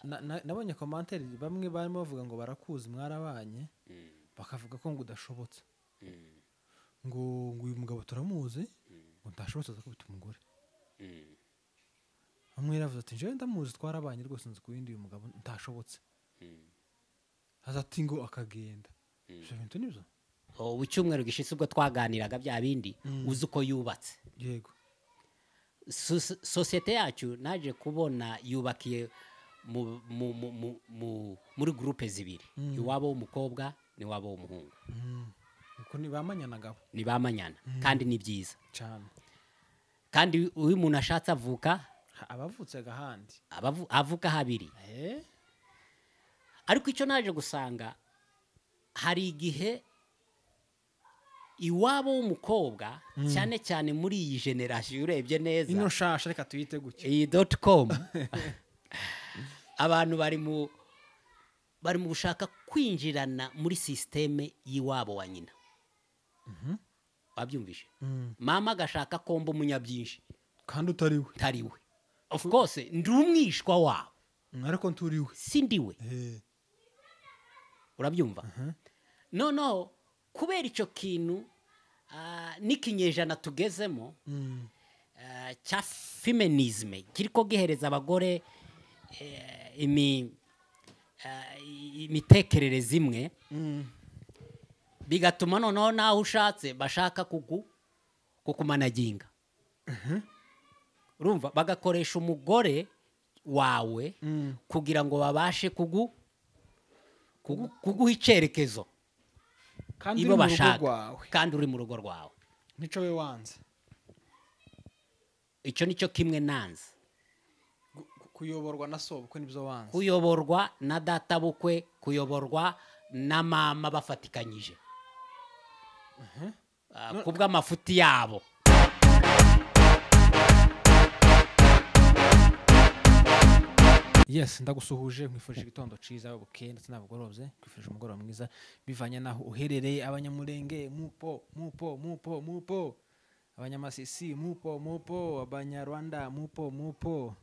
Nabonye commentaire bamwe barimo bavuga ngo barakuzi mwarabanye, bakavuga ko ngo udashobotse, ngo uyu mugabo turamuzi, ngo ntashobotse azakubita umugore. Bamwe yaravuze ati njyewe ndamuzi twarabanye rwose nzi ku yindi uyu mugabo ntashobotse, azati ngo akagenda. Ibyo bintu nibyo. Ubu cyumweru gishize ubwo twaganiraga bya bindi uzi uko yubatse. Yego. Sosiyete yacu naje kubona yubakiye muri groupe zibiri, iwabo w'umukobwa n'iwabo w'umuhungu. Uko ni bamanyana. Ni bamanyana kandi ni byiza cyane. Kandi uyu muntu ashatse avuka abavutse gahandi, avuka habiri. Ariko icyo naje gusanga hari igihe iwabo w'umukobwa cyane cyane muri iyi generation urebye neza ino shasha reka tuyite gutyo iyi .com, abantu bari mu gushaka kwinjirana muri systeme y'iwabo wa nyina. Wabyumvise? Mama agashaka komba umunyabyinshi kandi utari we. Utari we. Of course ndi umwishwa wabo, ariko nturiwe, sindiwe. Urabyumva? No kubera icyo kintu n'ikinyejana tugezemo cya feminisme kiriko gihereza abagore imitekerereze imwe, bigatuma noneho naho ushatse bashaka kukumanaginga. Urumva bagakoresha umugore wawe kugira ngo babashe kuguha icyerekezo kandi uri mu rugo rwawe, kandi uri mu rugo rwawe. Nico we wanze. Icyo nicyo kimwe nanze. Kuyoborwa na sobukwe nibyo wanze. Kuyoborwa na databukwe, kuyoborwa na mama bafatikanyije. Kubwa mafuti yabo. Yes, ndagusuhuje nkwifurije igitondo ciza bukeye ndetse nabugorobye, nkwifurije umugoroba mwiza bivanye naho uherereye. Abanyamurenge mupo mupo mupo mupo, abanyamasisi mupo mupo, abanyarwanda mupo mupo,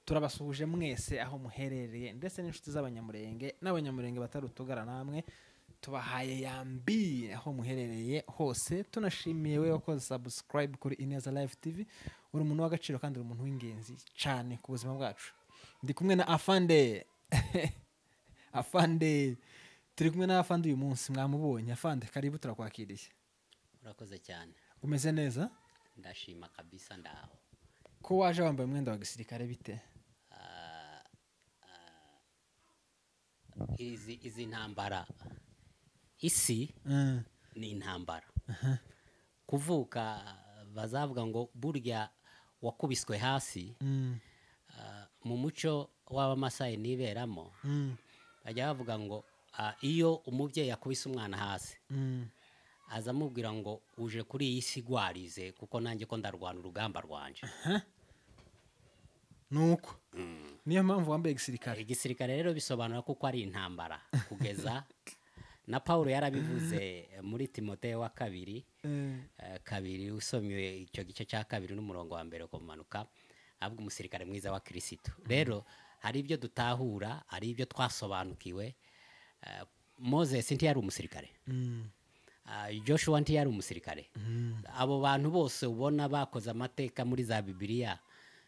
turabasuhuje mwese aho muherereye ndetse n'inshuti z'abanyamurenge n'abanyamurenge batarutugara namwe tubahaye yambi aho muherereye hose. Tunashimiye wewe wakoze subscribe kuri Ineza Live TV, uri umuntu w'agaciro kandi uri umuntu w'ingenzi cyane ku buzima bwacu. Ndi kumwe na Afande. Afande, turi kumwe na Afande uyu munsi mwamubonye. Afande, karibu, turakwakiriye. Urakoze cyane. Umeze neza? Ndashima kabisa ndaho. Ko waje wambaye umwenda wa gisirikare bite? Izi ntambara, isi ni intambara. Kuvuka bazavuga ngo burya wakubiswe hasi. Mu muco w'Abamasayi niberamo bajya bavuga ngo iyo umubyeyi akubise umwana hasi aza amubwira ngo uje kuri iyi si gwarize kuko nanjye ko ndarwana urugamba rwanje. Nuko niyo mpamvu wambaye igisirikare. Igisirikare rero bisobanura kuko ari intambara kugeza na Paulo yarabivuze muri Timoteyo wa kabiri kabiri, usomye icyo gice cya kabiri n'umurongo wa mbere kumanuka, avuga umusirikare mwiza wa Kristo. Rero hari ibyo dutahura, hari ibyo twasobanukiwe. Moses ntiyari umusirikare, Joshua ntiyari umusirikare. Abo bantu bose ubona bakoze amateka muri za Bibiliya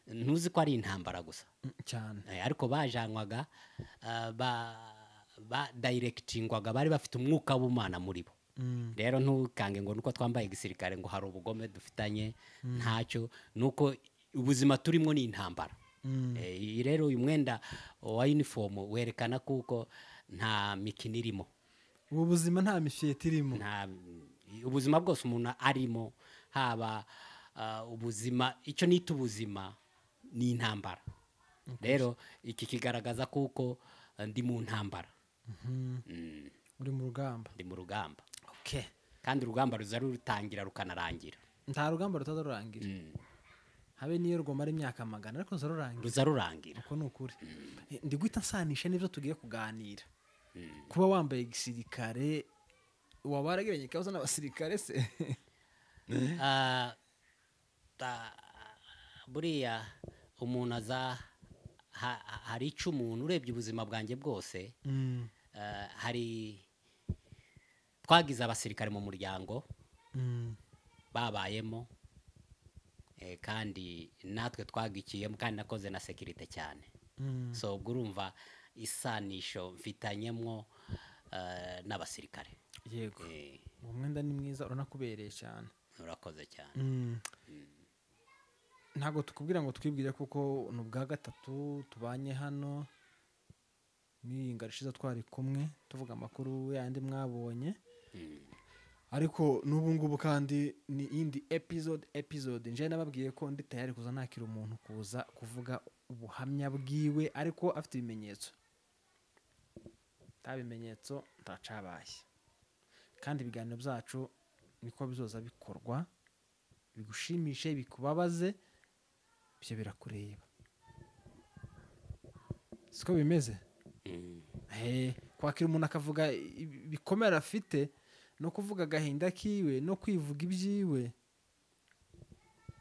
ntuzi ko ari intambara gusa cyane, ariko bajanwaga ba directingwaga, bari bafite umwuka w'Imana muri bo. Rero ntukange ngo nuko twambaye igisirikare ngo hari ubugome dufitanye, ntacyo, nuko ubuzima turimo ni intambara. Rero uyu mwenda wa uniform werekana kuko nta mikino irimo. Ubu buzima nta mifiyeti irimo. Nta ubuzima bwose umuntu arimo, haba ubuzima, icyo nita ubuzima ni intambara. Rero iki kigaragaza kuko ndi mu ntambara. Uri mu rugamba. Ndi mu rugamba. Okay. Kandi urugamba ruza rutangira rukanarangira. Nta rugamba rutazarurangira. Habe niyo rwomara imyaka magana ariko ruzarurangira. Ruzarurangira. Uko nukuri. Ndi guhita nsanisha n'ibyo tugiye kuganira. Kuba wambaye igisirikare wabaragiranye ikibazo n'abasirikare se? Buriya umuntu aza Hari icyo umuntu urebye ubuzima bwanjye bwose, hari twagize abasirikare mu muryango babayemo, kandi natwe twagikiyemo, kandi nakoze na sekirite cyane. So ubwo urumva isanisho mfitanyemwo n'abasirikare. Yego. Uwo mwenda ni mwiza, uranakubereye cyane. Urakoze cyane. Ntabwo tukubwira ngo twibwire kuko ni ubwa gatatu tubanye hano, n'iyi ngaro ishize twari kumwe tuvuga amakuru yandi mwabonye. Ariko n'ubu ngubu kandi ni indi episode nje nababwiye ko ndi tayari kuza nakira umuntu kuza kuvuga ubuhamya bwiwe ariko afite ibimenyetso. Nta bimenyetso ntacabaye. Kandi ibiganiro byacu niko bizoza bikorwa, bigushimishe bikubabaze, ibyo birakureba. Siko bimeze? Kwakira umuntu akavuga ibikomere afite no kuvuga agahinda kiwe no kwivuga ibyiwe,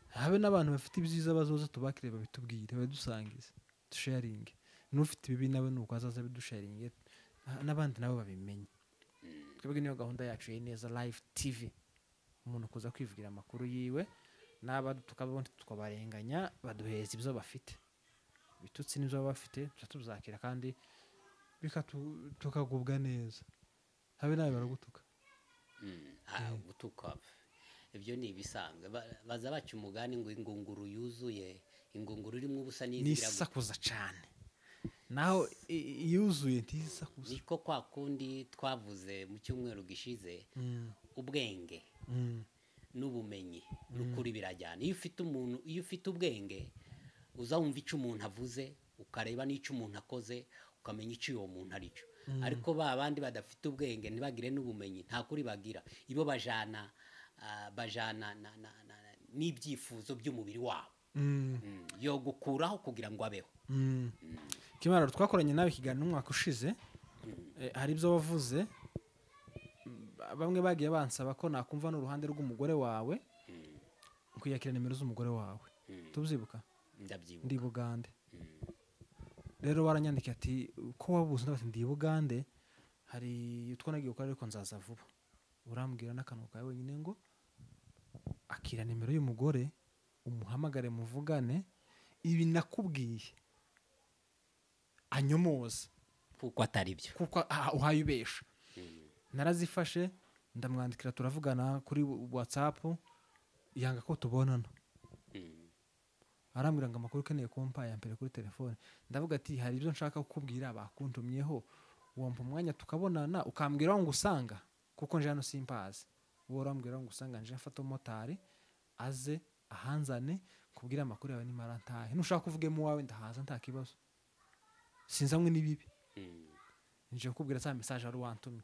habe n'abantu bafite ibyiza bazoza tubakire babitubwire, badusangize, dusharinge. N'ufite ibibi nawe nuko azaza bidusharinge, n'abandi nabo babimenye. Twebwe niyo gahunda yacu ya Ineza Live TV, umuntu kuza kwivugira amakuru yiwe, n'aba tukabona tukabarenganya baduheza ibyo bafite, ibitutsi n'ibyo bafite tuzakira kandi tukagubwa neza. Habe nawe baragutuka. Gutuka ibyo ni ibisanzwe. Baza baca umugani ngo ingunguru yuzuye, ingunguru irimo ubusa n'isakuza cyane, naho yuzuye ntisakuza. Niko kwa kundi twavuze mu cyumweru gishize, ubwenge n'ubumenyi n'ukuri birajyana. Iyo ufite umuntu, iyo ufite ubwenge uza wumva icyo umuntu avuze, ukareba n'icyo umuntu akoze, ukamenya icyo uwo muntu ari cyo. Ariko ba bandi badafite ubwenge ntibagire n'ubumenyi, nta kuri bagira. Ibo bajana n'ibyifuzo by'umubiri wabo yo gukuraho kugira ngo abeho. Kimara twakoranye nawe ikiganiro umwaka ushize, hari ibyo wavuze, bamwe bagiye bansaba ko nakumva n'uruhande rw'umugore wawe, kwiyakira nimero z'umugore wawe. Tubyibuka? Ndabyibuka. Ndi Bugande. Rero waranyandikiye ati ko wabuze, ndabati ndi Bugande, hari utwo nagiye gukora ariko nzaza vuba. Urambwira n'akantu kawe wenyine ngo akira nimero y'umugore umuhamagare muvugane, ibi nakubwiye anyomoza kuko atari byo, kuko uhayubesha. Narazifashe ndamwandikira turavugana kuri WhatsApp, yanga ko tubonana. Arambwira ngo amakuru ukeneye kumpa yampere kuri telefone. Ndavuga ati hari ibyo nshaka kukubwira bakuntumyeho, wampa umwanya tukabonana ukambwira ngo usanga, kuko nje hano simpazi. Wowe urambwira ngo usanga nje mfata umumotari aze ahanzane kubwira amakuru yawe nimara ntahe. Nushaka kuvugemo wawe ndahaza nta kibazo, sinzamwe n'ibibi. Nje kukubwira za message ari wantumye,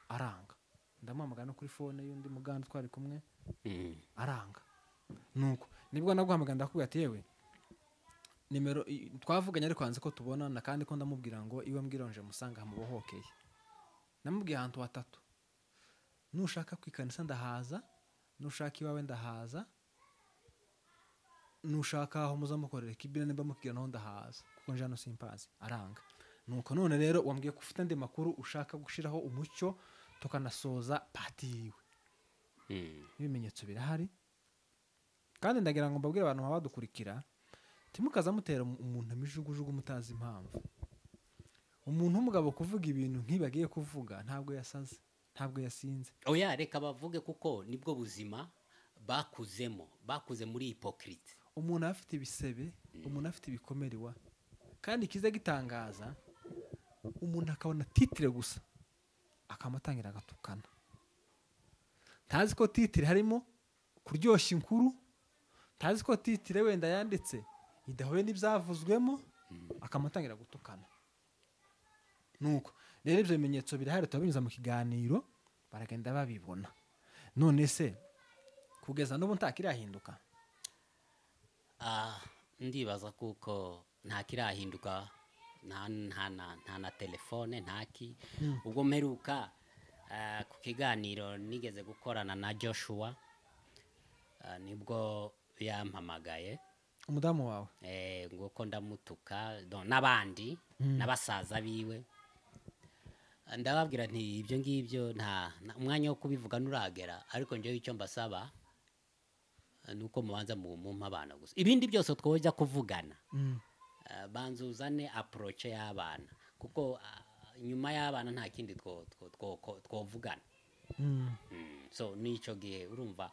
aranga. Ndamuhamagara no kuri phone y'undi muganda twari kumwe, aranga. Nuko nibwo naguhamagara ndakubwira ati yewe nimero twavuganye ariko hanze ko tubonana, kandi ko ndamubwira ngo iwe mbwira nje musanga hamubohokeye. Namubwiye ahantu hatatu, nushaka kwikanisa ndahaza, nushaka iwawe ndahaza, nushaka aho muzamukorera kibira nimba mukira naho ndahaza, kuko nje hano simpazi. Aranga. Nuko none rero wambwiye ko ufite andi makuru ushaka gushiraho umucyo tukanasoza pati yiwe. Ibimenyetso birahari. Kandi ndagira ngo mbabwire abantu badukurikira, timukaza mutera umuntu amijugujugu mutazi impamvu. Umuntu w'umugabo kuvuga ibintu nkibagiye kuvuga ntabwo yasaze, ntabwo yasinze. Oya reka bavuge kuko nibwo buzima bakuzemo, bakuze muri hypocrite. Umuntu afite ibisebe, umuntu afite ibikomere. Kandi kiza gitangaza, umuntu akabona titre gusa akamatangira agatukana. Ntazi ko titre harimo kuryoshya inkuru, ntazi ko titre wenda yanditse idahuye n'ibyavuzwemo, akamatangira gutukana. Nuko rero ibyo bimenyetso birahari, tubinyuza mu kiganiro baragenda babibona. None se kugeza n'ubu ntakirahinduka? Ndibaza kuko ntakirahinduka, nta na telefone ntaki. Ubwo mperuka ku kiganiro nigeze gukorana na Joshua, nibwo yampamagaye. Umudamu wawe ngo ko ndamutuka n'abandi n'abasaza biwe. Ndababwira nti ibyo ngibyo nta umwanya wo kubivuga nuragera, ariko njyewe icyo mbasaba nuko mubanza mumpa abana gusa, ibindi byose twojya kuvugana. Banzuzane approach y'abana, kuko nyuma y'abana nta kindi twovugana. So n'icyo gihe urumva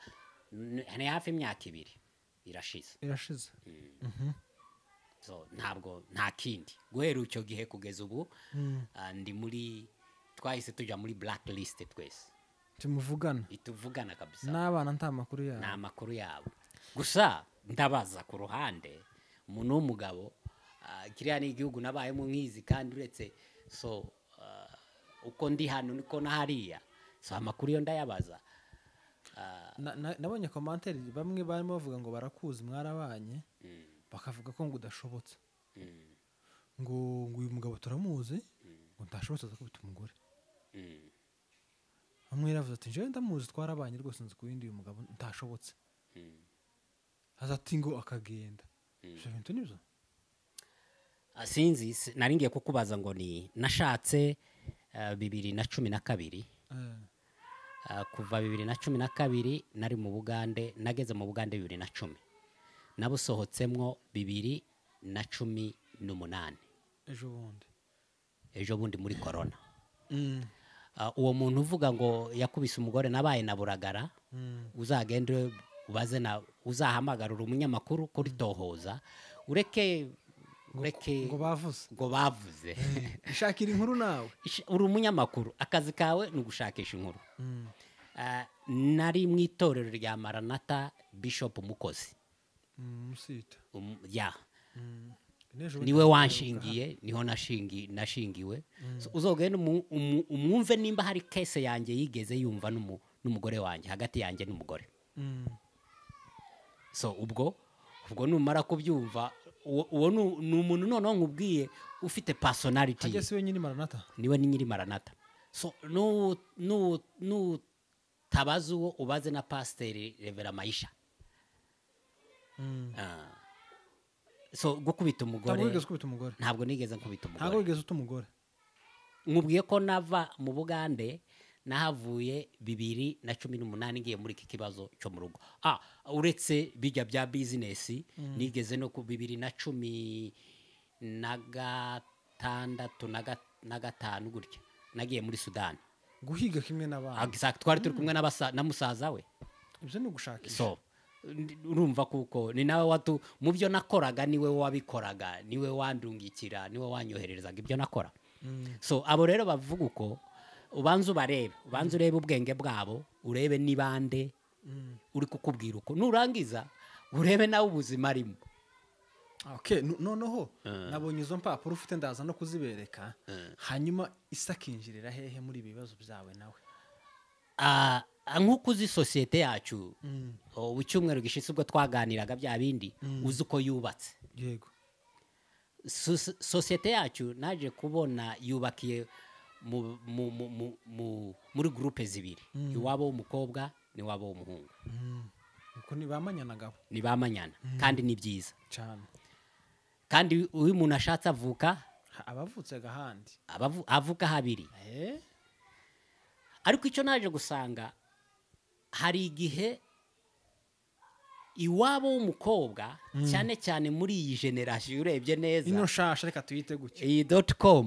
ni hafi imyaka 2 irashize. So ntabwo nta kindi guhera icyo gihe kugeza ubu ndi muri twahise tujya muri blacklist twese. Tumuvugana ituvugana kabisa n'abana nta makuru yabo, nta makuru yabo. Gusa ndabaza ku ruhande umuntu w'umugabo, kiriya ni igihugu nabayemo nkizi, kandi uretse so uko ndi hano niko na hariya, so amakuru yo ndayabaza. Nabonye commentaire bamwe barimo bavuga ngo barakuzi mwarabanye, bakavuga ko ngo udashobotse, ngo uyu mugabo turamuzi ngo ndashobotse azakubita umugore. Amwe yaravuze ati njyewe ndamuzi twarabanye rwose nzi ku yindi uyu mugabo ntashobotse, azati ngo akagenda. Ibyo bintu nibyo sinzi. Nari ngiye kukubaza ngo ni nashatse 2012. Kuva 2012 nari mu Bugande, nageze mu Bugande 2010, nabusohotsemwo 2018 ejo bundi muri corona. Uwo muntu uvuga ngo yakubise umugore nabaye na Buragara, uzagende ubaze na uzahamagarura umunyamakuru kuri Tohoza, ureke ngo bavuze ngo bavuze. Ishakira inkuru nawe, uri umunyamakuru, akazi kawe ni ugushakisha inkuru. Nari mu itorero rya Maranatha Bishop Mukozi Musita ya niwe wanshingiye, niho nashingiwe. Uzogenda umwumve nimba hari case yanjye yigeze yumva n'umugore wanjye, hagati yanjye n'umugore. So ubwo numara kubyumva, uwo ni umuntu noneho nkubwiye ufite personality. Hajya siwe nyiri Maranatha? Niwe ni nyiri Maranatha. So no tabaza uwo ubaze na Pastor Revera Maisha. So gukubita umugore, ntabwo nigeze nkubita umugore. Ntabwo wigeze uta umugore. Nkubwiye ko nava mu Bugande nahavuye 2018 ngiye muri iki kibazo cyo mu rugo. Uretse bijya bya business nigeze no ku 2016 na 5 gutya nagiye muri Sudan guhiga kimwe n'abana. Exact, twari turi kumwe na musaza we. Ibyo ni ugushakisha. So urumva kuko ni nawe watu mu byo nakoraga niwe wabikoraga, niwe wandungikira, niwe wanyohererezaga ibyo nakora. So abo rero bavuga uko ubanza ubarebe, ubanza urebe ubwenge bwabo, urebe nibande uri kukubwira uko, nurangiza urebe nawe ubuzima arimo. Okay, noneho nabonye izo mpapuro ufite ndaza no kuzibereka, hanyuma isakinjirira hehe muri ibibazo byawe nawe? Nkuko uzi societe yacu, ucyumweru gishize ubwo twaganiraga bya bindi, uzi uko yubatse. Yego. Societe yacu naje kubona yubakiye muri groupe zibiri, iwabo w'umukobwa n'iwabo w'umuhungu. Uko ni bamanyana gabo? Ni bamanyana, kandi ni byiza cyane. Kandi uyu muntu ashatse avuka abavutse gahandi, avuka habiri. Ariko icyo naje gusanga hari igihe iwabo w'umukobwa cyane cyane muri iyi generation urebye neza ino shasha reka tuyite gutya iyi .com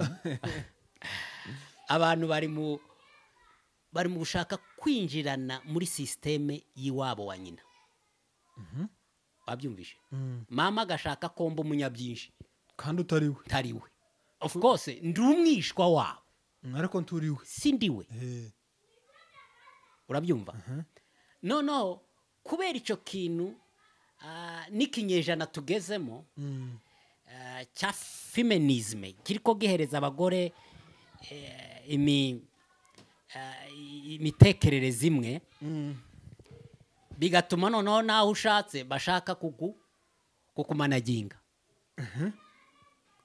abantu bari mu gushaka kwinjirana muri systeme y'iwabo wa nyina. Wabyumvishe? Mama agashaka komba umunyabyinshi kandi utariwe. Tariwe. Of course ndi umwishwa wabo, ariko nturiwe, sindiwe. Urabyumva? No kubera icyo kintu n'ikinyejana tugezemo cya feminisme kiriko gihereza abagore imitekerereze imwe, bigatuma noneho naho ushatse bashaka kukumanaginga.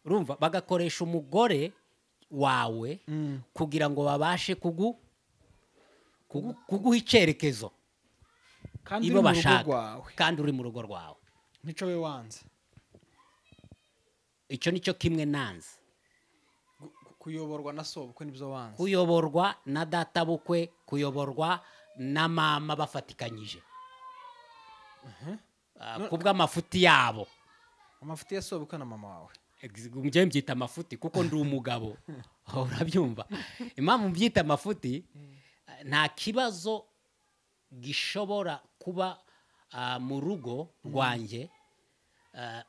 Urumva bagakoresha umugore wawe kugira ngo babashe kuguha icyerekezo kandi uri mu rugo rwawe, kandi uri mu rugo rwawe nico we wanze. Icyo nicyo kimwe nanze. Kuyoborwa na sobukwe nibyo wanze. Kuyoborwa na databukwe, kuyoborwa na mama bafatikanyije. Kubw'amafuti yabo. Amafuti ya sobukwe na mama wawe. Njye mbyita amafuti kuko ndi umugabo. Urabyumva? Impamvu mbyita amafuti, nta kibazo gishobora kuba mu rugo rwanjye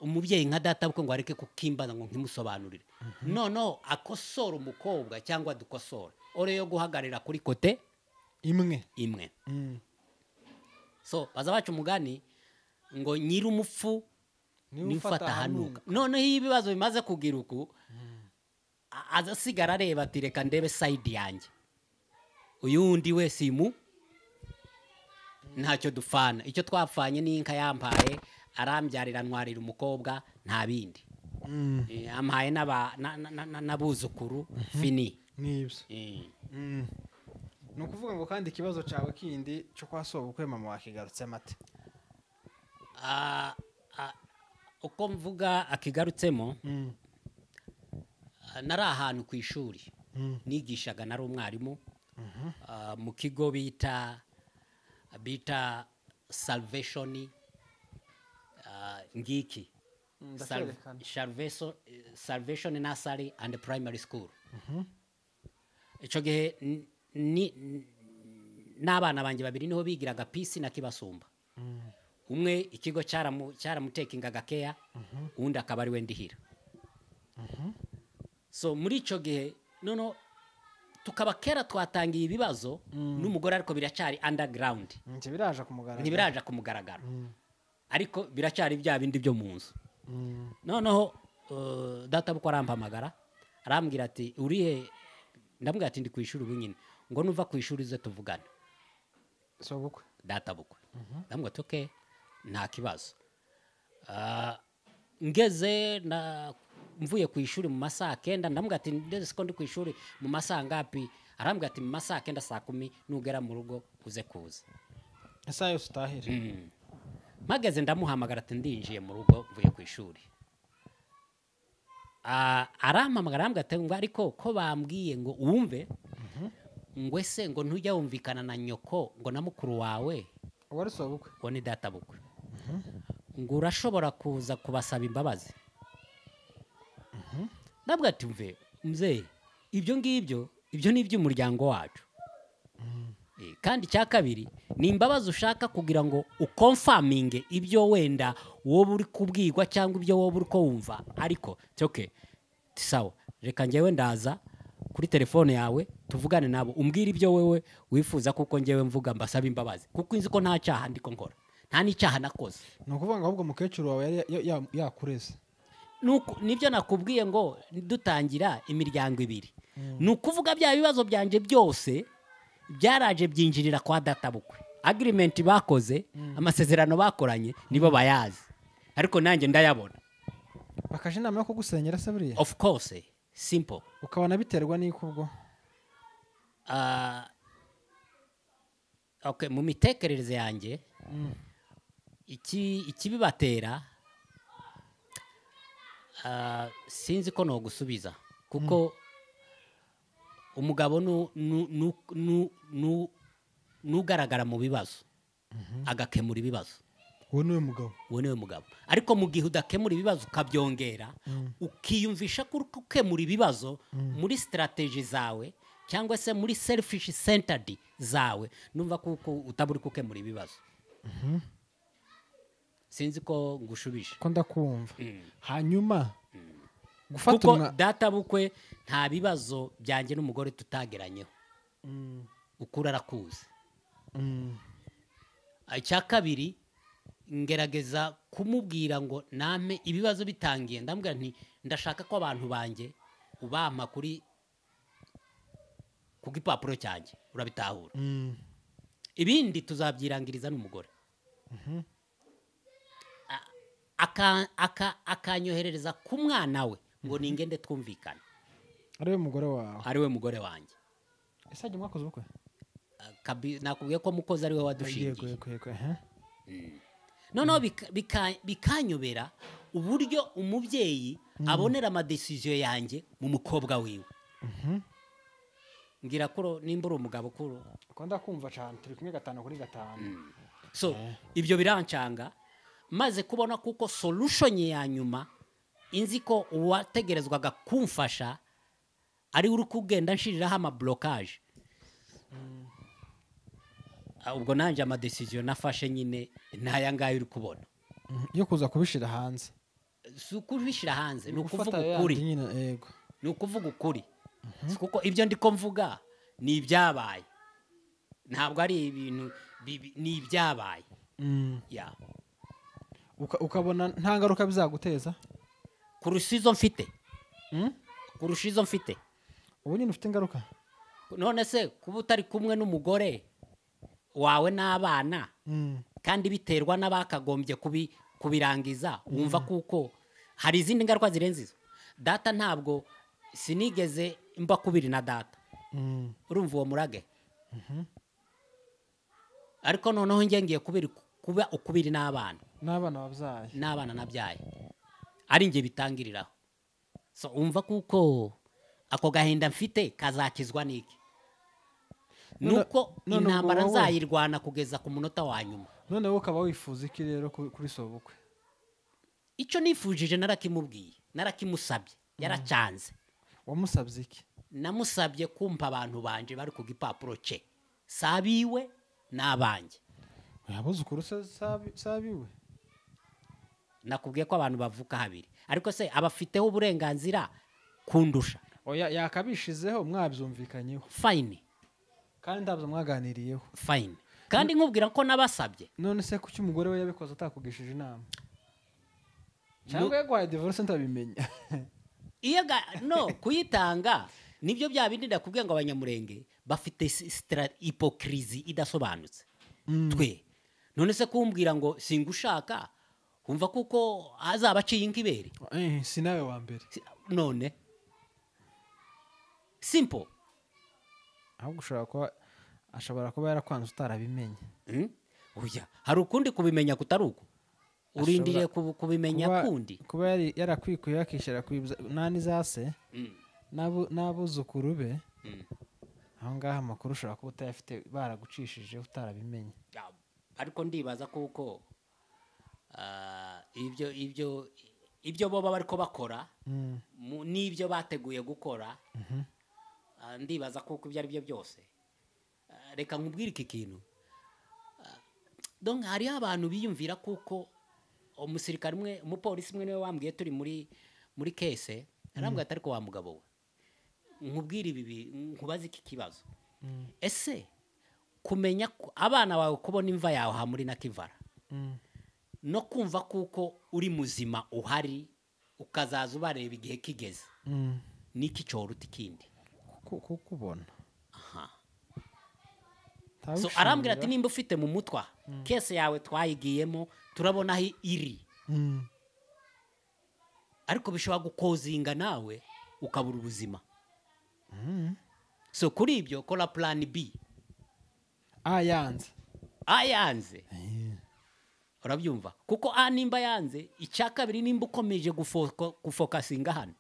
umubyeyi nka databukwe ngo areke kukimbaza ngo nkimusobanurire. Noneho akosora umukobwa cyangwa dukosora ore yo guhagarara kuri kote imwe. So baza baca umugani ngo nyiri umupfu niwe ufata hanuka. Noneho iyo ibibazo bimaze kugira uku, azasigara areba ati reka ndebe side yanjye, uyu wundi we simu ntacyo dufana, icyo twapfanye ni inka yampaye arambyarira ntwarira umukobwa nta bindi. Ampaye n'abuzukuru fini. Nibyo. Ni ukuvuga ngo kandi ikibazo cyawe kindi cyo kwa sobukwe mama wakigarutse mate. Uko mvuga akigarutsemo, nari ahantu ku ishuri nigishaga, nari umwarimu mu kigo bita Salvation ngiki Salvation Nursery and Primary School. Icyo gihe n'abana banjye babiri niho bigiraga Peace na Kibasumba. Umwe ikigo cyaramutekingaga keya, undi akaba ari we ndihira. So muri icyo gihe noneho tukaba kera twatangiye ibibazo n'umugore, ariko biracyari underground, ntibiraje ku mugaragaro, ariko biracyari bya bindi byo mu nzu. Noneho databukwe arampamagara arambwira ati urihe? Ndamubwira ati ndi ku ishuri ubu nyine. Ngo nuva ku ishuri uze tuvugane. Sobukwe? Databukwe. Ndamubwira ati okay, nta kibazo. Ngeze na mvuye ku ishuri mu masaha 9, ndamubwira ati ndeze ko ndi ku ishuri mu masaha ngapi? Arambwira ati mu masaha 9 saa 10 nugera mu rugo uze kuza. Isaha yose utahire. Mageze ndamuhamagara ati ndinjiye mu rugo mvuye ku ishuri. Arampamagara arambwira ati ngo ariko ko bambwiye ngo wumve, ngo ese ngo ntujya wumvikana na nyoko ngo na mukuru wawe. Wari sobukwe? Ngo ni databukwe. Ngo urashobora kuza kubasaba imbabazi. Ndabwira ati mve mzee, ibyo ngibyo ibyo ni iby'umuryango wacu. Kandi cya kabiri ni imbabazi ushaka kugira ngo ukonfaminge ibyo wenda wowe uri kubwirwa cyangwa ibyo wowe uri wumva, ariko okay sawa, reka njyewe ndaza kuri telefone yawe tuvugane nabo umbwire ibyo wewe wifuza, kuko njyewe mvuga mbasaba imbabazi kuko inzi ko nta cyaha ndiko nkora, nta n'icyaha nakoze. Ni ukuvuga ngo ahubwo mukecuru wawe yari yakureze. Nuko nibyo nakubwiye ngo dutangira imiryango ibiri. Ni ukuvuga bya bibazo byanje byose byaraje byinjirira kwa databukwe. Agreement bakoze, amasezerano bakoranye nibo bayazi, ariko nanjye ndayabona. Bakaje inama yo kugusenyera se buriya? Of course, simple. Ukabona biterwa n'iko ubwo? Okay, mu mitekerereze yanjye ikibibatera sinzi ko no gusubiza, kuko umugabo nugaragara mu bibazo agakemura ibibazo. Uwo niwe mugabo. Uwo niwe mugabo. Ariko mu gihe udakemura ibibazo ukabyongera, ukiyumvisha ko ukemura ibibazo muri strategy zawe cyangwa se muri selfish centered zawe, numva kuko utaburi kukemura ibibazo. Sinzi ko ngushubije. Ko ndakumva. Hanyuma gufata kuko databukwe nta bibazo byanjye n'umugore tutageranyeho. Ukura arakuzi. Icya kabiri ngerageza kumubwira ngo nampe ibibazo bitangiye, ndamubwira nti ndashaka ko abantu banjye ubampa kuri ku gipapuro cyanjye, urabitahura. Ibindi tuzabyirangiriza n'umugore. Akanyoherereza ku mwana we ngo ningende twumvikane. Ariwe mugore wawe? Ariwe mugore wanjye. Ese ajye mwakoze ubukwe? Nakubwiye ko mukozi ariwe wadushingiye. Yego. Noneho bikanyobera uburyo umubyeyi abonera amadecision yanjye mu mukobwa wiwe. Ngira kuro nimba uri umugabo kuro ukunda kumva cyane turi kumwe 5 kuri 5. So ibyo birancanga maze kubona kuko solution ya nyuma inzi ko uwategerezwaga kumfasha ari uri kugenda nshiriraho ama blocage. Ubwo nanjye ama decision nafashe nyine n'aya ngaya uri kubona yo kuza kubishira hanze. Si ukubishyira hanze, ni Gufata ukuvuga yandi ukuri. nyine, yego. Ni ukuvuga ukuri. Si kuko ibyo ndiko mvuga ni ibyabaye, ntabwo ari ibintu ni ibyabaye. Ya. Ukabona nta ngaruka bizaguteza Kurusha izo mfite. Kurusha izo mfite. Ubu nyine ufite ingaruka. None se kuba utari kumwe n'umugore wawe n'abana kandi biterwa n'abakagombye kubirangiza, wumva kuko hari izindi ngaruka zirenze izo? Data ntabwo sinigeze mba kubiri na data. Urumva uwo murage? Ariko noneho njye ngiye kubiri kuba ukubiri n'abana. N'abana wabyaye. N'abana nabyaye ari njye bitangiriraho. So umva kuko ako gahinda mfite kazakizwa n'iki? Nuko None ubwo intambara nzayirwana kugeza ku munota wa nyuma. None wowe ukaba wifuza iki rero kuri sobukwe? Icyo nifujije narakimubwiye, narakimusabye, yaracanze. Wamusabye iki? Namusabye kumpa abantu banje bari ku gipapuro cye, sabiwe n'abanjye. Abuzukuru se sabiwe? Nakubwiye ko abantu bavuka habiri, ariko se abafiteho uburenganzira kundusha? Oya, yakabishizeho mwabyumvikanyeho. Fine. Kandi ntabyo mwaganiriyeho. Fine, kandi nkubwira ko nabasabye. None se kuki umugore we yabikoze atakugishije inama, cyangwa yaguhaye divorce ntabimenya? Iyo no kuyitanga nibyo bya bindi ndakubwiye ngo Abanyamurenge bafite hypocrisie idasobanutse. Twe none se kumbwira ngo singushaka, wumva kuko azaba aciye inkibere? Si nawe wa mbere. None simple. Ahubwo ushobora kuba ashobora kuba yarakwanze utarabimenye. Oya, hari ukundi kubimenya kutari uko urindiriye kubimenya kundi. Kuba yarakwikuye akishyira ku nani za se n'abuzukuru be, aho ngaho amakuru ushobora kuba utayafite, baragucishije utarabimenye. Ya, ariko ndibaza kuko ibyo bo baba bariko bakora n'ibyo bateguye gukora, ndibaza kuko ibyo ari byo byose. Reka nkubwire iki kintu. Donc hariho abantu biyumvira kuko umusirikare umwe, umupolisi umwe niwe wambwiye turi muri case, arambwira ati: "Ariko wa mugabo we, nkubwire ibi nkubaze iki kibazo. Ese kumenya abana bawe kubona imva yawe aha muri Nakivara no kumva kuko uri muzima uhari, ukazaza ubareba igihe kigeze, niki cyoruta ikindi?" Kukubona. Aha. So arambwira ati: "Nimba ufite mu mutwa case yawe twayigiyemo, turabona aho iri, ariko bishobora gukozinga nawe ukabura ubuzima. So kuri ibyo kora plan B." A yanze. A yanze. Urabyumva kuko A nimba yanze, icya kabiri nimba ukomeje gufocusinga hano,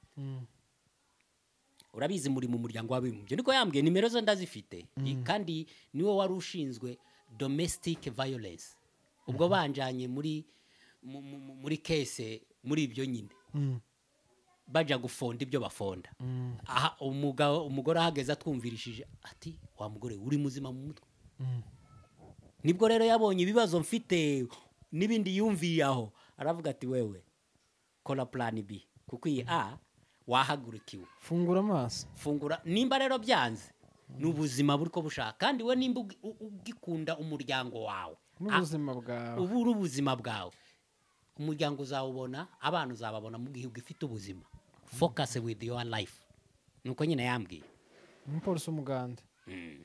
urabizi muri mu Muryango w'Abibumbye." Niko yambwiye, nimero ze ndazifite. Kandi niwe wari ushinzwe domestic violence ubwo banjanye muri case muri ibyo nyine, baja gufonda ibyo bafonda. Aha umugabo, umugore ahageze atwumvirishije ati: "Wa mugore, uri muzima mu mutwe?" Nibwo rero yabonye ibibazo mfite n'ibindi yumviye aho, aravuga ati: "Wewe kora plan B, kuko iyi A wahagurukiwe." Fungura amaso. Fungura. Nimba rero byanze, ni ubuzima buri ko bushaka, kandi we nimba ugikunda umuryango wawe, n'ubuzima bwawe, ubu uri ubuzima bwawe, umuryango uzawubona, abana uzababona mu gihe ugifite ubuzima. Focus with your life. Nuko nyine yambwiye. Umupolisi w'umugande.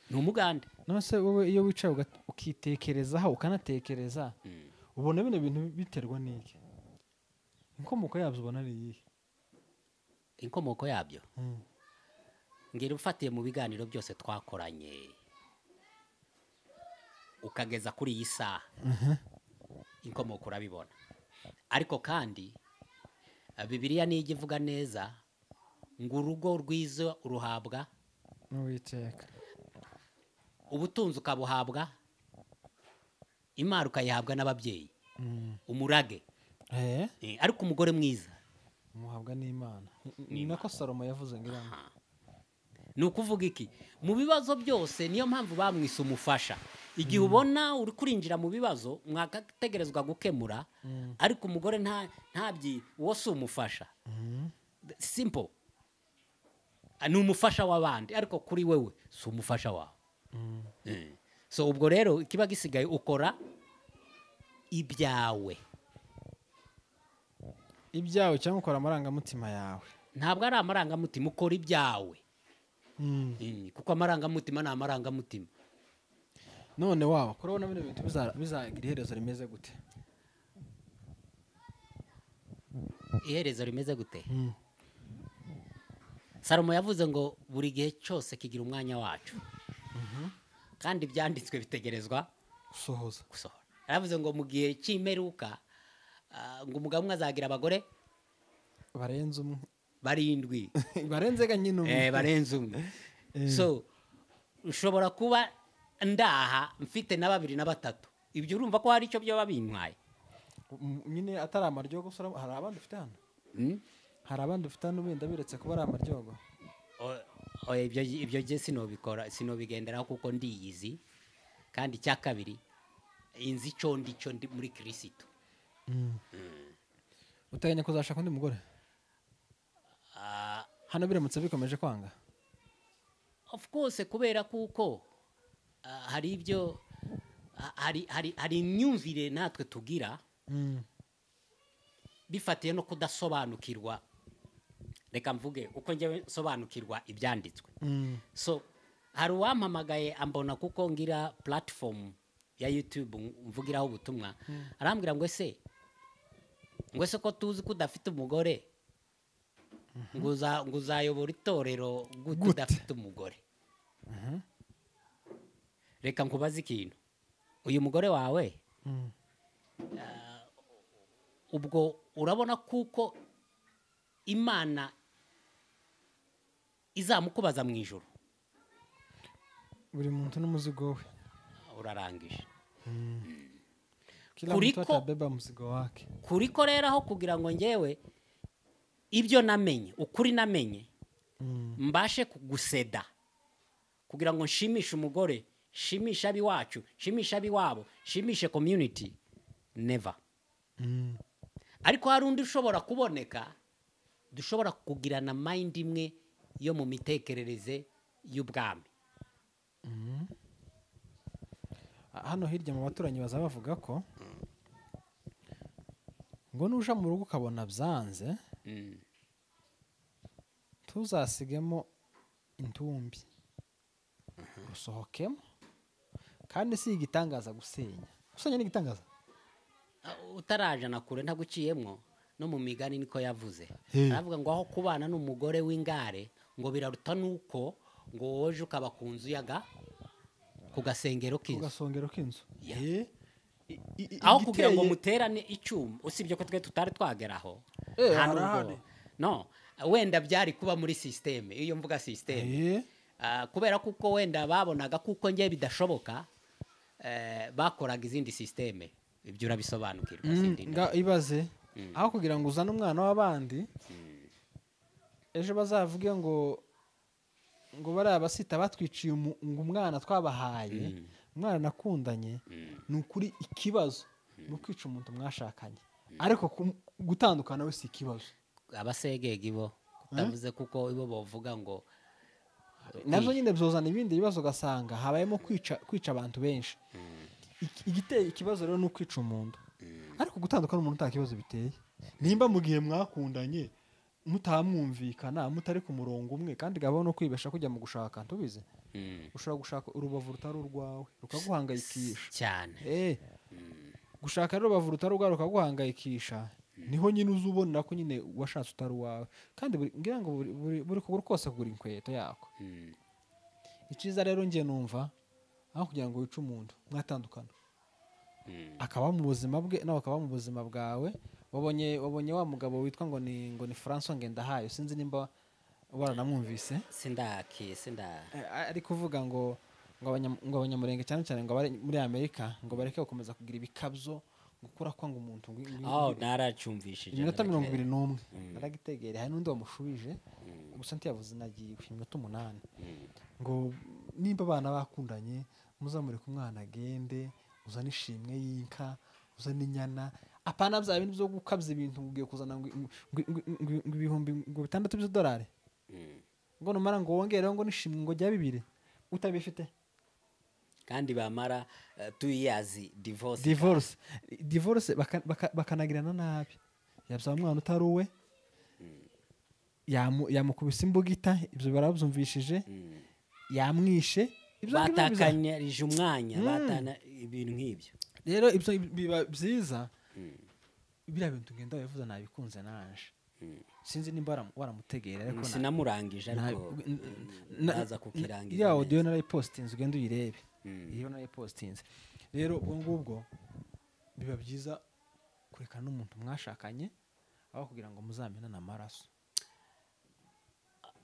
Ni umugande. None se wowe iyo wicaye ukitekerezaho, ukanatekereza, ubona bino bintu biterwa n'iki? Inkomoko yabyo ubona ari iyihe? Inkomoko yabyo, ngira ufatiye mu biganiro byose twakoranye ukageza kuri iyi saha. Inkomoko urabibona. Ariko kandi Bibiliya nijya ivuga neza ngo urugo rwiza uruhabwa n'Uwiteka, ubutunzi ukabuhabwa, imari ukayihabwa n'ababyeyi, umurage. Ariko umugore mwiza umuhabwa n'Imana. Ni nako Salomo yavuze ngira ngo. Ni ukuvuga iki? Mu bibazo byose niyo mpamvu bamwise umufasha. Igihe ubona uri kurinjira mu bibazo mwakategerezwa gukemura, ariko umugore ntabyi uwo si umufasha. Simple. Ni umufasha w'abandi, ariko kuri wewe si umufasha wawe. So ubwo rero ikiba gisigaye ukora ibyawe. Ibyawe cyangwa ukora amarangamutima yawe. Ntabwo ari amarangamutima, ukora ibyawe. Kuko amarangamutima ni amarangamutima. None waba kurabona bino bintu bizagira iherezo rimeze gute? Iherezo rimeze gute? Salomo yavuze ngo buri gihe cyose kigira umwanya wacu. Kandi ibyanditswe bitegerezwa gusohoza. Gusohora. Yaravuze ngo mu gihe cy'imperuka ngo umugabo umwe azagira abagore barenze umwe, barindwi. Barenze ga nyine umwe. Barenze umwe. So ushobora kuba ndaha mfite na babiri na batatu. Ibyo urumva ko hari icyo byo babintwaye. Nyine atari amaryogo, hari abandi ufite hano? Hari abandi ufite hano benda biretse kuba ari amaryogo. Ibyo je sinobikora, sinobigenderaho kuko ndiyizi. Kandi cya kabiri inzi cyo ndi cyo ndi muri Kristo. Uteganya kuzashaka undi mugore? Hano biramutse bikomeje kwanga? Of course, kubera kuko hari ibyo hari imyumvire natwe tugira bifatiye no kudasobanukirwa. Reka mvuge uko njye sobanukirwa ibyanditswe. So hari uwampamagaye ambona kuko ngira platform ya YouTube mvugiraho ubutumwa, arambwira ngo ese ko tuzi ko udafite umugore, ngo uzayobora itorero gute udafite umugore? Reka nkubaze ikintu. Uyu mugore wawe ubwo urabona kuko Imana izamukubaza mu ijuru. Buri muntu n'umuzigo we. Urarangije. Kila mtu atabeba mzigo wake. Kuriko rero aho kugira ngo ngewe ibyo namenye, ukuri namenye, mbashe kuguseda kugira ngo nshimishe umugore, nshimishe abiwacu, nshimishe abiwabo, nshimishe community, never. Ariko hari undi ushobora kuboneka dushobora kugirana mind imwe yo mu mitekerereze y'ubwami. Hano hirya mu baturanyi baza bavuga ko ngo nuja mu rugo ukabona byanze, tuzasigemo intumbi, usohokemo. Kandi si igitangaza gusenya. Gusenya ni igitangaza. Utaraje na kure ntaguciyemwo, no mu migani niko yavuze. Aravuga ngo aho kubana n'umugore w'ingare ngo biraruta nuko ngo woje ukaba ku nzu yaga ku gasengero k'inzu. Ku gasongero k'inzu. Aho kugira ngo muterane icyuma, usibye ko twe tutari twageraho. No, wenda byari kuba muri systeme, iyo mvuga systeme. Kubera kuko wenda babonaga kuko ngiye bidashoboka, bakoraga izindi systeme. Ibyo urabisobanukirwa sindi. Ibaze aho kugira ngo uzane umwana w'abandi, ejo bazavuge ngo bari abasita batwiciye ngo umwana twabahaye, umwana nakundanye. Ni ukuri ikibazo ni ukwica umuntu mwashakanye, ariko gutandukana we si ikibazo. Abasegege bo kutavuze kuko ibo bavuga ngo nazo nyine byozana ibindi bibazo, ugasanga habayemo kwica abantu benshi. Igiteye ikibazo rero ni ukwica umuntu, ariko gutandukana n'umuntu nta kibazo biteye. Nimba mu gihe mwakundanye mutamwumvikana, mutari ku murongo umwe, kandi gabo no kwibesha kujya mu gushaka ntubize, ushobora gushaka urubavu rutari urwawe rukaguhangayikisha cyane. Gushaka urubavu rutari urwawe rukaguhangayikisha, niho nyine uzubonera ko nyine washatse utari uwawe. Kandi ngira ngo buri kuguru kose kugura inkweto yako. Iciza rero ngiye numva aho kugira ngo wice umuntu mwatandukana, Akaba mu buzima bwe nawe akaba mu buzima bwawe. Wabonye wa mugabo witwa ngo ni François Ngendahayo, sinzi nimba waranamwumvise. Sindaki ari kuvuga ngo abanyamurenge cyane cyane ngo abari muri Amerika ngo bareke gukomeza kugira ibikabyo gukura kwanga umuntu. Naracumvishije iminota 21 naragitegere. Hari n'undi wamushubije gusa ntiyavuze nagiye iminota 8 ngo nimba abana bakundanye muzamureke umwana agende, uzane ishimwe y'inka, uzane inyana, apana bya bintu byo gukabya ibintu ugiye kuzana ngo $6,000 by'idolari ngo numara ngo wongereho ngo nishimwe ngo jya 2 utabifite. Kandi bamara 2 years divorce bakanagirana nabi. Yabya umwana utari uwe, yamukubise imbugita, ibyo barabyumvishije, yamwishe, ibyo batakanyarije umwanya, batana ibintu nk'ibyo. Rero ibyo biba byiza. Biriya bintu ngenda yavuze nabikunze nanje. Sinzi nimba waramutegera ariko sinamurangije, ariko naza kukirangiza. Ya audio narayipostinze, ugenda uyirebe. Iyo narayipostinze. Rero ubwo ngubwo biba byiza kurekana n'umuntu mwashakanye aho kugira ngo muzamenane amaraso.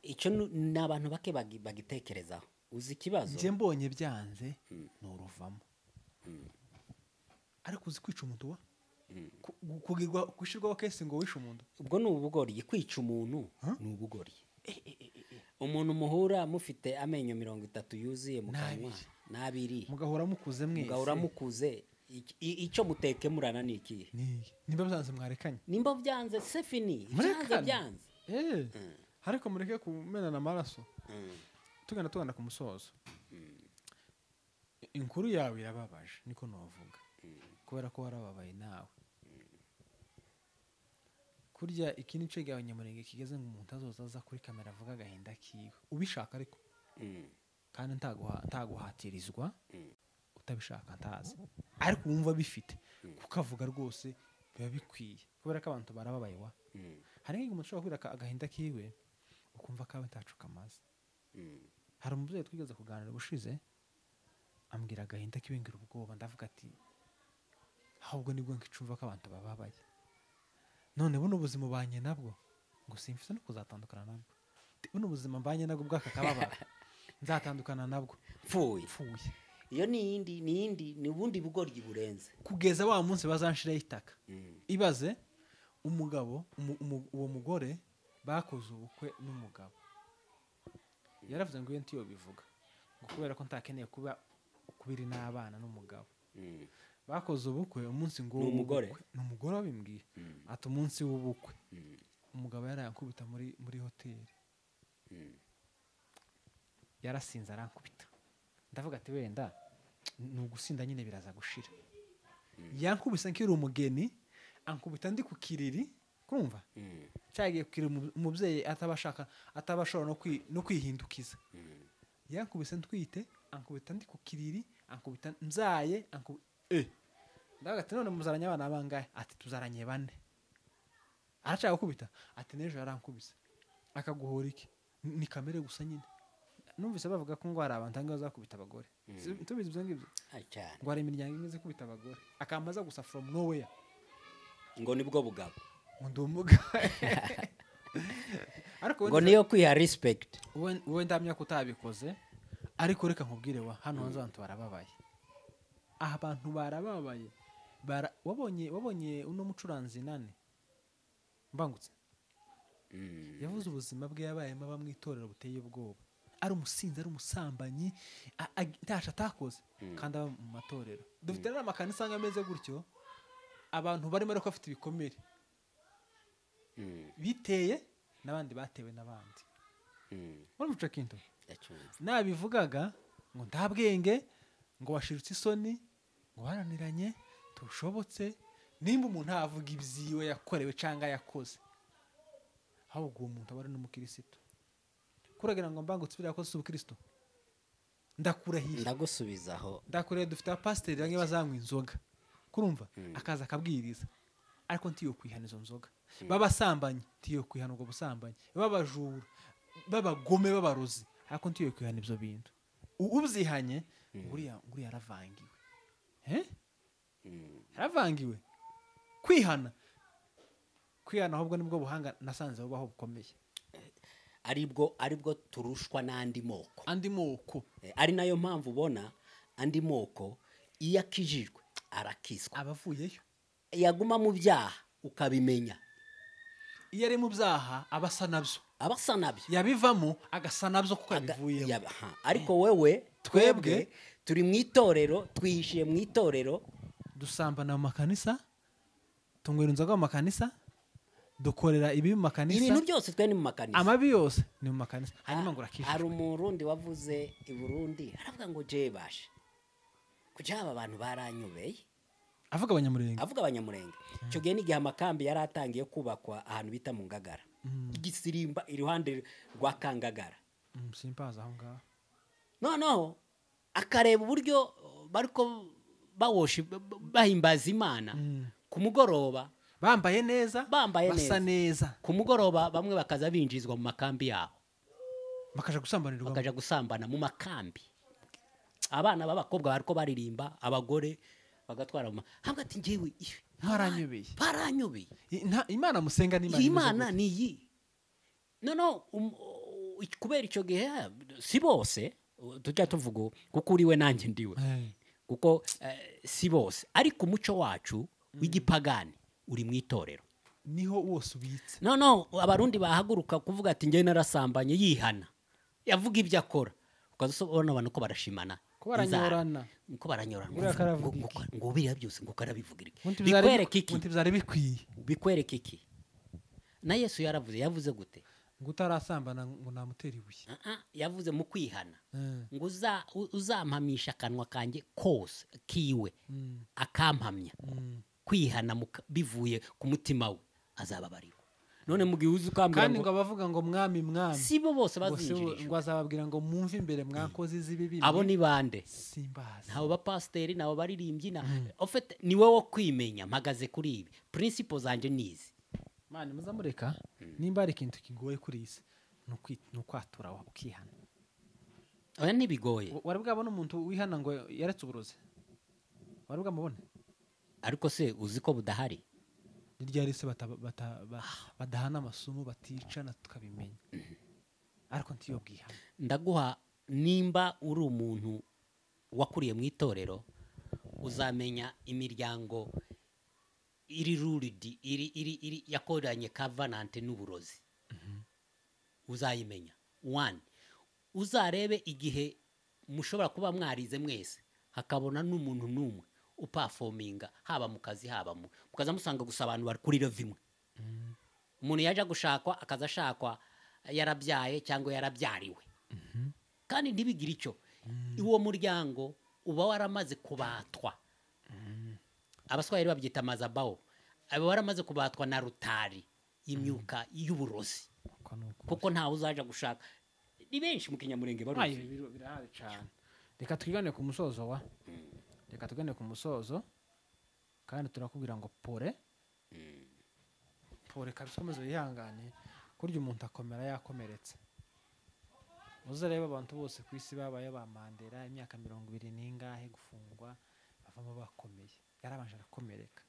Icyo ni abantu bake bagitekerezaho. Uzi ikibazo? Nje mbonye byanze nuruvamo. Ariko uzi kwica umuntu wa? Kugirwa gushirwaho kese ngo wishe umuntu. Ubwo ni ubugoryi. Kwica umuntu ni ubugoryi. Umuntu muhura mufite amenyo 30 yuzuye mu kanwa n'abiri, mugahora mukuze mwese, mugahora mukuze, icyo muteke murana ni iki? Nimba byanze mwarekanye, nimba byanze c'est fini, byanze. Ariko mureke kumenana amaraso. Tugana ku musozo. Inkuru yawe irababaje niko novuga, kubera ko warababaye nawe. Kurya iki nico abanyamurenge kigeze ngo umuntu azoza aza kuri kamera avuga agahinda kiwe ubishaka, ariko kandi ntaguhatirizwa, utabishaka ntazi, ariko wumva bifite kukavuga rwose biba bikwiye, kubera ko abantu barababaye wa. Hari nk'igihe umuntu ushobora kwira agahinda kiwe ukumva kawe ntacuka amazi. Hari umubyeyi twigeze kuganira ubushize ambwira agahinda kiwe ngira ubwoba, ndavuga ati ahubwo nibwo nkicumva ko abantu bababaye. None buno buzima banye nabwo ngo simfise no kuzatandukana nabwo. Buno buzima mbanye nabwo bwaka kababara nzatandukana nabwo pfuye. Iyo ni indi ni ubundi bugoryi burenze kugeza wa munsi bazanshiraho itaka. Ibaze umugabo uwo mugore bakoze ubukwe n'umugabo, yaravuze ngo iyo ntiyo bivuga ngo kubera ko ntakeneye kuba kubiri n'abana n'umugabo. Bakoze ubukwe umunsi ngo n'umugore wabimbwiye ati umunsi w'ubukwe umugabo yarayankubita muri hoteli, yarasinze arankubita. Ndavuga ati wenda ni ugusinda nyine biraza gushira. Yankubise nkiri umugeni, ankubita ndi ku kiriri, kumva cyagiye kukiri umubyeyi atabashaka atabashobora no kwihindukiza. Yankubise ntwite, ankubita ndi ku kiriri, ankubita nzaye, ndavuga ati none muzaranye abana bangahe? Ati tuzaranye 4. Arashaka gukubita, ati n'ejo yarankubise. Akaguhora iki? Ni kamere gusa nyine. Numvise bavuga ko ngo hari abantu angahe bazakubita abagore. Tubizi ibyo ngibyo? Ngo hari imiryango imwe izikubita abagore. Akambaza gusa from nowhere. Ngo nibwo bugabo. Ngo ndi umugabo. Ariko ngo niyo kwiha respect. Wowe ndamya ko utabikoze, ariko reka nkubwire wa hano hanze abantu barababaye. Abantu barababaye. Wabonye uno mucuranzi nane Mbangutse. Yavuze ubuzima bwe yabayemo abamwitorera buteye ubwoba. Ari umusinzi, ari umusambanyi, ntasha atakoze kandi aba mu matorero. Dufite rero amakanisa ameze gutyo, abantu barimo ariko bafite ibikomere biteye n'abandi batewe n'abandi. Urumva kintu nabivugaga ngo ntabwenge, ngo washirutse isoni, ngo waraniranye, tushobotse. Nimba umuntu avuga ibyiwe yakorewe cyangwa yakoze, ahubwo uwo muntu aba ari n'umukristo. Kuragira ngo Mbangutse biriya yakoze ubukristo, ndakurahiye, ndagusubizaho, ndakureye. Dufite abapasiteri bamwe bazanywa inzoga, kurumva akaza akabwiriza, ariko ntiyo kwihana izo nzoga. Babasambanyi ntiyo kwihana ubwo busambanyi, babajura, babagome, babarozi, ariko ntiyo kwihana ibyo bintu. Ubyihanye nguriya yaravangiwe. Yaravangiwe. Kwihana. Kwihana ahubwo nibwo buhanga nasanze bubaho bukomeye. Aribwo turushwa n'andi moko. Andi moko. Ari nayo mpamvu ubona andi moko iyo akijijwe arakizwa. Abavuyeyo. Yaguma mu byaha ukabimenya. Iyo ari mu byaha abasa nabyo. Abasa nabyo. Yabivamo agasa nabyo kuko yabivuyemo. Ariko wewe twebwe turi mu itorero, twihishiye mu itorero, dusambana mu makanisa, tunywera inzoga mu makanisa, dukorera ibi mu makanisa. Ibintu byose twe ni mu makanisa. Amabi yose ni mu makanisa. Hanyuma ngo urakijijwe. Hari umurundi wavuze i Burundi, aravuga ngo je bashe. Kuja aba bantu baranyubeye. Avuga abanyamurenge. Avuga abanyamurenge. Cyo gihe n'igihe amakambi yaratangiye kubakwa ahantu bita mu Ngagara. Igisirimba iruhande rwa Kangagara. Simpaza aho ngaho. No akareba uburyo bariko bawoshi bahimbaza Imana ku mugoroba bambaye neza, basa neza. Ku mugoroba bamwe bakaza binjizwa mu makambi yabo. Bakaja gusambanirwa. Bakaja gusambana mu makambi. Abana b'abakobwa bariko baririmba, abagore bagatwara mu hambwa ati ngewe ntaranyubeye. Baranyubeye. Imana musenga ni Imana. Imana ni iyi. No kubera icyo gihe si bose tujya tuvuga kuko uriwe nanjye ndiwe. Kuko si bose ariko umuco wacu w'igipagani uri mu itorero. Niho wose ubitse. No abarundi bahaguruka kuvuga ati ngewe narasambanye yihana. Yavuga ibyo akora. Ukazosobona abantu ko barashimana. Ko baranyorana. Ko baranyorana. Ngo biriya byose ngo karabivugira iki. Bikwereka iki? Ngo byari bikwiye. Bikwereka iki? Na Yesu yaravuze, yavuze gute? Ngo utarasambana ngo namutera ibuye. Yavuze mu kwihana. Ngo uzampamisha akanwa kanjye kose kiwe akampamya. Kwihana bivuye ku mutima we azababarirwa. None mugihe uzi ukambira kandi ngo abavuga ngo mwami mwami si bo bose bazinjirije ngo azababwira ngo mumve imbere mwakoze izibibi. Abo ni bande? Simbazi. Nabo bapasteri nabo baririmbyi na en fait ni wowe kwimenya mpagaze kuri ibi principle zanje nizi. Mani muzamureka nimba ari ikintu kigoye kuri isi nukwatura ukihana. Oya ntibigoye. Wari bwabona umuntu wihana ngo yaretse uburozi? Wari bwamubone? Ariko se uzi ko budahari? Nirya se badahana amasumo baticana tukabimenya. Ariko ntiyo bwihana. Ndaguha nimba uri umuntu wakuriye mu itorero uzamenya imiryango iri ruridi iri yakoranye covenant n'uburozi. Uzayimenya. One, uzarebe igihe mushobora kuba mwarize mwese hakabona n'umuntu numwe uperforminga haba mu kazi haba mu mukaza musanga gusa abantu bari kuri level imwe. Umuntu yaje gushakwa akaza ashakwa yarabyaye cyangwa yarabyariwe. Kandi ntibigira icyo. Uwo muryango uba waramaze kubatwa. Abaswahili babyita mazabao. Aba waramaze kubatwa na rutari y'imyuka y'uburozi. Kuko nta uzaje gushaka. Ni benshi mu Kinyamurenge baruzi. Birahari cyane. Reka twigane ku musozo wa. Reka tugane ku musozo kandi turakubwira ngo pore. Pore kabisa komeza yihangane kurya umuntu akomera yakomeretse. Uzareba abantu bose ku isi babaye ba Mandela imyaka 20 n'ingahe gufungwa bavamo bakomeye. Yarabanje arakomereka.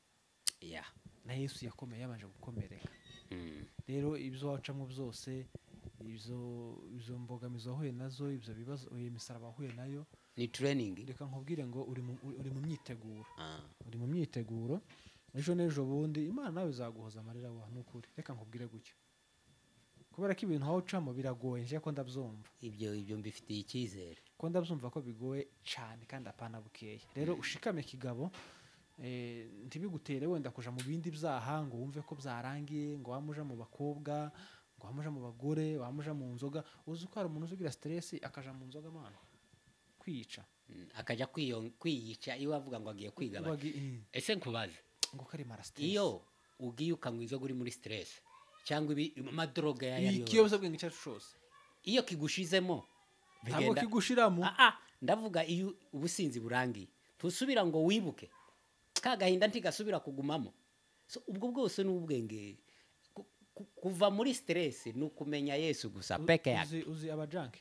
Yeah. Na Yesu yakomeye yabanje gukomereka. Rero ibyo wacamo byose ibyo mbogamizo wahuye nazo ibyo bibazo uyu misaraba wahuye nayo ni training. Reka nkubwire ngo uri mu myiteguro. Uri mu myiteguro ejo n'ejo bundi Imana nawe izaguhoza amarira wa nukuri. Reka nkubwire gutyo. Kubera ko ibintu aho ucamo biragoye nje ko ndabyumva. Ibyo mbifitiye icyizere. Ko ndabyumva ko bigoye cyane kandi apana bukeye. Rero ushikame kigabo ntibigutere wenda kuja mu bindi byaha ngo wumve ko byarangiye ngo wamuja mu bakobwa ngo wamuja mu bagore wamuja mu nzoga. Uzi ko hari umuntu uzugira stress akaja mu nzoga mana kwica akaja kwiyica iyo avuga ngo agiye kwigabanya. Ese nkubaze ngo kari mara stress iyo ugiye ukanywa inzoga uri muri stress cyangwa amadroga ya yari ikiyobya cyacu cyose iyo kigushizemo ntabwo kigushiramo. Ndavuga iyo ubusinzi burangiye tusubira ngo wibuke kagahinda ntigasubira kugumamo. So ubwo bwose n'ubwenge kuva muri stress ni ukumenya Yesu gusa peke yake. Uzi abajanke?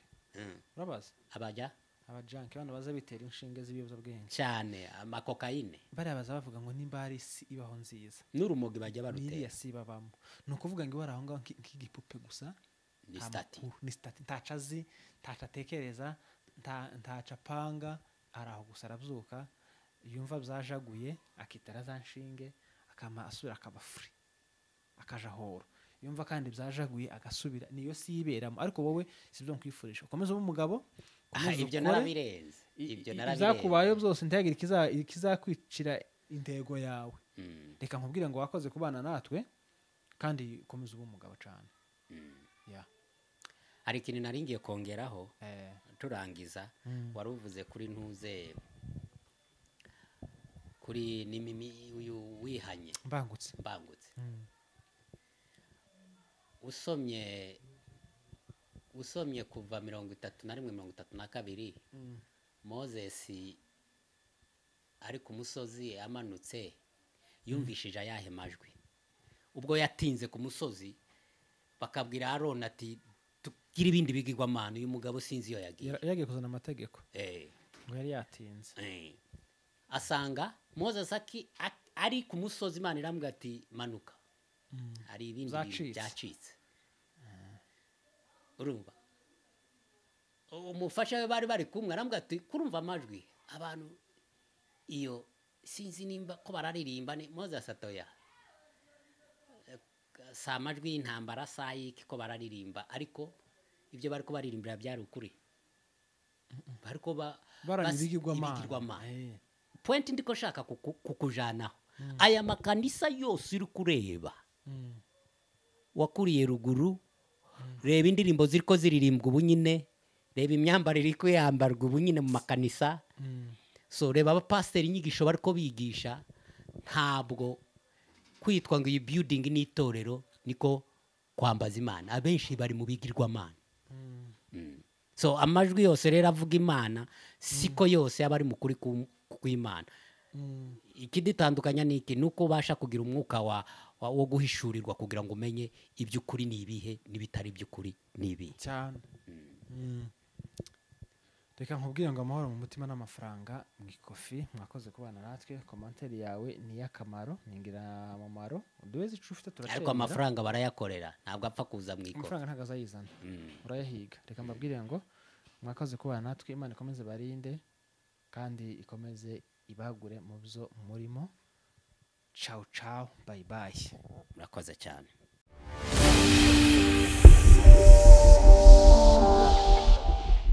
Urabazi? Abaja? Abajanki bano baza bitera inshinge z'ibiyobyabwenge cyane, amakokayine. Bariya baza bavuga ngo nimba hari isi ibaho nziza, n'urumogi bajya barutera, n'iriya si babamo. Ni ukuvuga ngo bari aho ngaho nk'igipupe gusa, ni stati, ni stati, ntaco azi, ntaco atekereza, ntaco apanga, ari aho gusa arabyuka yumva byajaguye akitara za nshinge akama asubira akaba free akaja horo, yumva kandi byajaguye agasubira, niyo si yiberamo. Ariko wowe sibyo nkwifurisha, ukomeze ube umugabo. Ibyo narabirenze, ibyo narabirenze, ibyakubayeho byose ntihagira ikizakwicira intego yawe. Reka nkubwire ngo wakoze kubana natwe kandi ukomeze ube umugabo cyane. Hari ikintu nari ngiye kongeraho turangiza. Wari uvuze kuri ntuze kuri nimimi uyu wihanye Mbangutse. Usomye kuva 31 32, Moses ari ku musozi amanutse yumvishije ayahe majwi. Ubwo yatinze ku musozi bakabwira Aaron ati tugira ibindi bigirwamana, uyu mugabo sinzi iyo yagiye. Yagiye kuzana amategeko. Ngo yari yatinze. Asanga Moses ari ku musozi, Imana iramubwira ati manuka. Hari ibindi byacitse. Urumva umufasha we bari bari kumwe arambwira ati kurumva amajwi abantu iyo sinzi nimba ko bararirimba. Ni Moses atoya si amajwi y'intambara sayiki ko bararirimba, ariko ibyo bari ko baririmbira byari ukuri, bari ko ibigirwamana. Point ndiko shaka kukujanaho, aya makanisa yose uri kureba wakuriye ruguru, reba indirimbo ziriko ziririmbwa ubu nyine, reba imyambarire iri kuyambarwa ubu nyine mu makanisa. So reba abapasiteri inyigisho bariko bigisha, ntabwo kwitwa ngo iyi building ni itorero niko kwambaza Imana, abenshi bari mu bigirwamana. So amajwi yose rero avuga Imana siko yose aba ari mu kuri kw'Imana. Ikiditandukanya ni iki? Nuko ubasha kugira umwuka wo guhishurirwa kugira ngo umenye iby'ukuri ni ibihe n'ibitari iby'ukuri ni ibihe cyane. Reka nkubwire ngo amahoro mu mutima n'amafaranga mu ikofi. Mwakoze kubana natwe, commentaire yawe ni y'akamaro, ni ingirakamaro, uduweze ico ufite turashimira. Ariko amafaranga barayakorera, ntabwo apfa kuza mu ikofi, amafaranga ntabwo azayizana, urayahiga. Reka mbabwire ngo mwakoze kubana natwe, Imana ikomeze barinde kandi ikomeze ibagure mu byo murimo. Ciao ciao, bye bye. Murakoze cyane.